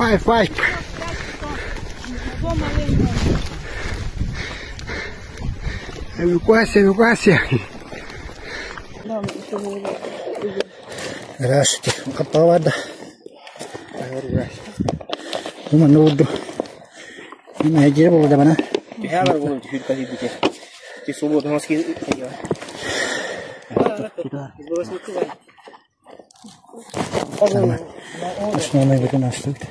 Five, five. Эвакуация, эвакуация. Здравствуйте. Хаппаҕа Бу манна уурдум. Дьиэ буолла бана. Основной бүтүн астыбыт.